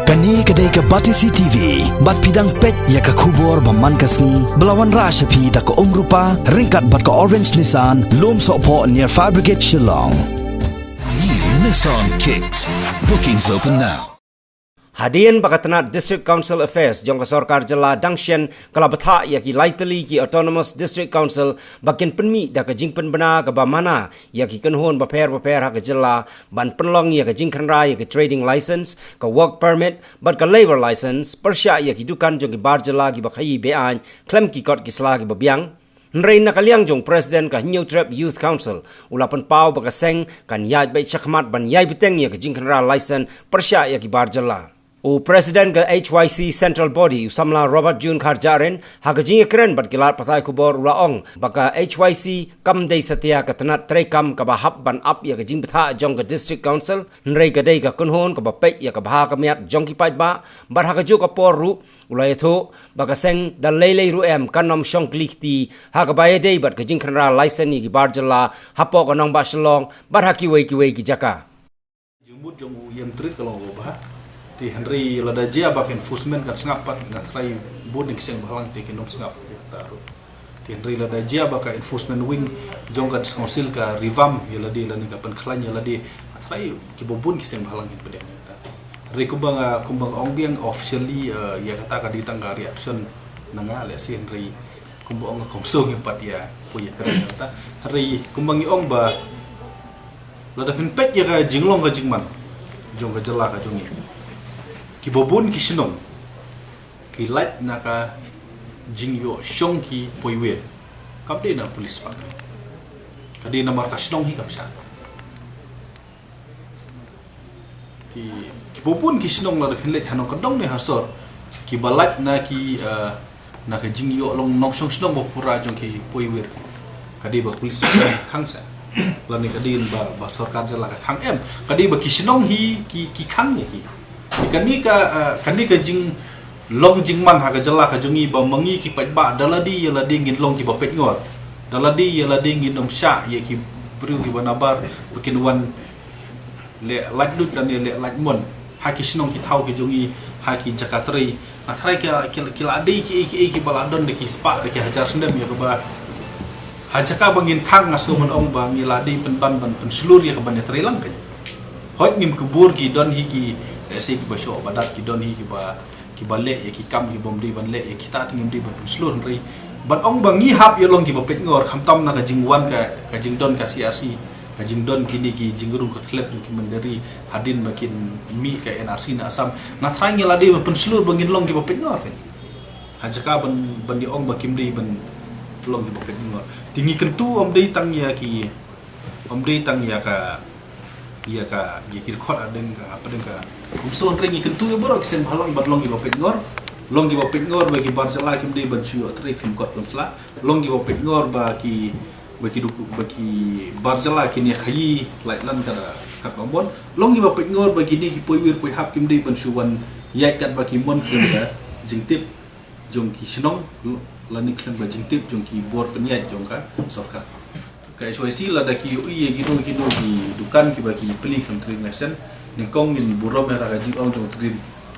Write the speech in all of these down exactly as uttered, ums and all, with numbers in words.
Kane ka dei ka Batesi T V, bad phi dang peit ïa ka khubor ba man ka sngi, ba la wanrah sha phi da ka Umrupa, ryngkat bad ka Orange Nissan, Lumsohphoh near Fire Brigade Shillong. New Nissan Kicks. Bookings open now. Hadien ba ka tnat District Council Affairs jong ka sorkar jylla dang shen ka la bthah ïa ki lai tylli ki Autonomous District Council ba kin pynmih da ka jingpynbna kaba mana ïa ki kynhun bapher bapher ha ka jylla ban pynlong ïa ka jingkhynra ïa ka trading license, ka work permit bad ka labour license pyrshah ïa ki dukan jong ki bar jylla kiba khaïi be-aiñ khlem ki kot ki sla kiba biang. Hynrei na ka liang jong President ka Hynñiewtrep Youth Council u la pynpaw ba ka seng kan ïaid beit shakhmat ban ïai bteng ïa ka jingkhynra license pyrshah ïa ki bar jylla. U President ka H Y C Central Body u samla Robert June Kharjahrin ha ka jingïakren bad ki lad pathai khubor u la ong ba ka H Y C kam dei satia ka tnat treikam kaba hap ban ap ïa ka jingbthah jong ka District Council, hynrei ka dei ka kynhun kaba peit ïa ka bha ka miat jong ki paidbah. Bad ha kajuh ka por ruh u la ïathuh ba ka seng da lei lei ruh em kan ym shong kli kti ha kaba ïadei bad ka jingkhynra license ïa ki bar jylla hapoh ka nongbah Shillong bad ha kiwei kiwei ki jaka. Jingmut jong u Ïem Trit ka long kaba bha. Te hynrei lada jia ba ka enforcement kan sngap pat, nga tharai bun na ki seng bhalang te kin ym sngap ïa kata ruh. Te hynrei lada jia ba ka enforcement wing jong ka District Council ka revamp ïa lade lane ka pynkhlaiñ ïa lade, nga tharai kiba bun ki seng bhalang kin pdiang ïa kata. Hynrei kumba nga, kumba nga ong biang, officially, eh, ïa kata ka dei tang ka reaction na nga, lehse, hynrei kumba ong, nga kongsan ïa pat ïa poi ïa kata. Hynrei kumba ngi ong ba lada phin peit ïa ka jinglong ka jingman jong ka jylla ka jong ngi, kiba bun ki shnong ki lait na ka jingïoh shong ki poiwir. Kam dei na police pat, ka dei namar ka shnong hi kam shah. Te kiba bun ki shnong lada phin leit ha nongkyndong ne ha sor, kiba lait na ki, eh, na ka jingïoh long nongshong shnong ba pura jong ki poiwir, ka dei ba police ka khang sha, lane ka dei ba, ba sorkar jylla ka khang em, ka dei ba ki shnong hi ki, ki khang ïa ki. Te kane ka, eh, kane ka jinglong jingman ha ka jylla ka jong ngi ba ma ngi ki paidbah da lade ïa lade ngin long kiba peitngor, da lade ïa lade ngin ym shah ïa ki briew kiba nabar ba kin wan leh laitluid lane leh laitmon ha ki shnong ki thaw ki jong ngi, ha ki jaka trei. Nga tharai ki, ki, ki la dei kiei kiei kiba la don da ki spah da ki hajar snem ïa kaba ha jaka ba ngin khang, nga sngew ban ong ba ngi la dei pynban ban pynshlur ïa kaban ïatrei lang ka. Hooid, ngim kybur, ki don hi ki, lehse, kiba shoh ba dat, ki don hi kiba, kiba leh ïa ki kam kibym dei ban leh ïa kita, te ngim dei ban pynshlur, hynrei ban ong ba ngi hap ïa long kiba peitngor, khamtam na ka jingwan ka, ka jingdon ka C R C, ka jingdon kine ki jingrung ka thlep jong ki mynder ri hadien ba kin mih ka N R C na Assam. Nga tharai ngi la dei ban pynshlur ba ngin long kiba peitngor. Ha jaka ban, ban ïa ong ba kim dei ban long kiba peitngor. Te ngi kyntu ym dei tang ïa ki, ym dei tang ïa ka, ïa ka, ïa ki record hadien ka, hadien ka. Kumjuh, hynrei ngi kyntu ïa baroh ki seng bhalang ban long kiba peitngor. Long kiba peitngor ba ki bar jylla kim dei ban shu ïoh trei khlem kot khlem sla. Long kiba peitngor ba ki, ba ki duk, ba ki bar jylla kin ïa khaïi lait lan kat, kat ba mon. Long kiba peitngor ba kine ki poiwir poihap kim dei ban shu wan ïaid kat ba ki mon khlem ka jingtip jong ki shnong, lane khlem ka jingtip jong ki bor pynïaid jong ka sorkar. Ka H Y C lada ki ïohi ïa kino kino ki dukan kiba ki plie khlem trading license, nyngkong ngin burom ïa ka jingong jong u Trit,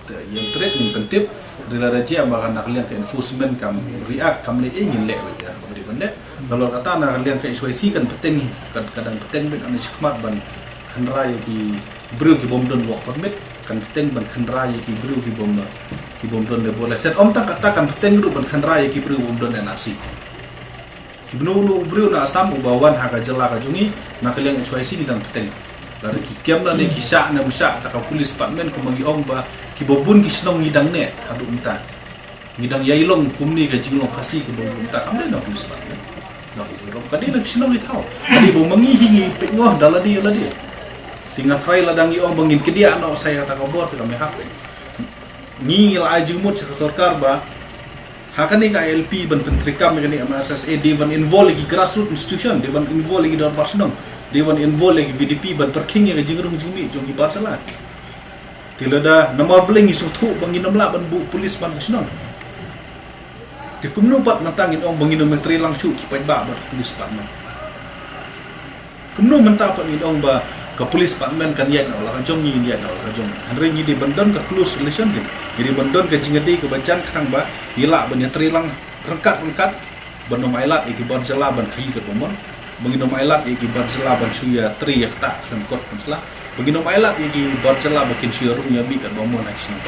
te ïa u Trit ngin pyntip. Hynrei lada jia ba ka, na ka liang ka enforcement kam react, kam leh ei, ngin leh beit ïa kaba dei ban leh. Nalor kata na ka liang ka H Y C kan bteng, kan, kan dang bteng beit, ane shakhmat ban khynra ïa ki briew kibym don work permit, kan bteng ban khynra ïa ki briew kibym, kibym don labour license. Ym tang kata, kan bteng ruh ban khynra ïa ki briew bym don N R C. Kino kino u briew na Assam uba wan ha ka jylla ka jong ngi, na ka liang H Y C ngi dang bteng. Lada ki kem lane ki shah ne ym shah, ta ka police department, kumba ngi ong ba kiba bun ki shnong ngi dang neh haduh mynta. Ngi dang ïai long kumne ka jinglong Khasi kiba bun, ta kam dei na police department. Na ka burom, ka dei na ki shnong ki thaw. Ka dei ba ma ngi hi ngi peitngor da lade ïa lade. Te nga tharai lada ngi ong ba ngin kdiah noh sa ïa kata ka bor, te kam ïahap. Ngi la ai jingmut sha ka sorkar ba ha kane ka I L P ban pyntreikam ïa kane M R S S A, dei ban involve ïa ki grassroots institution, dei ban involve ïa ki dorbar shnong, dei ban involve ïa ki V D P ban pyrkhing ïa ka jingrung jingmih jong ki bar jylla. Te lada namar balei ngi sngewthuh ba ngin ym lah ban buh police man ka shnong, te kumno pat mynta ngin ong ba ngin ym trei lang shuh ki paidbah bad police department? Kumno mynta pat ngin ong ba ka police department kan ïaid noh la ka jong, ngi ïaid noh la ka jong. Hynrei ngi dei ban don ka close relation dei. Ngi dei ban don ka jingïadei kaba jan khnang ba ngi lah ban ïatrei lang ryngkat ryngkat, ban ym ailad ïa ki bar jylla ban khaïi katba mon, ba ngin ym ailad ïa ki bar jylla ban shu ïatrei ïa kata khlem kot khlem sla, ba ngin ym ailad ïa ki bar jylla ba kin shu ïarung ïamih katba mon ha ki shnong.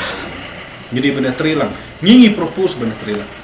Ngi dei ban ïatrei lang, ngi ngi propose ban ïatrei lang.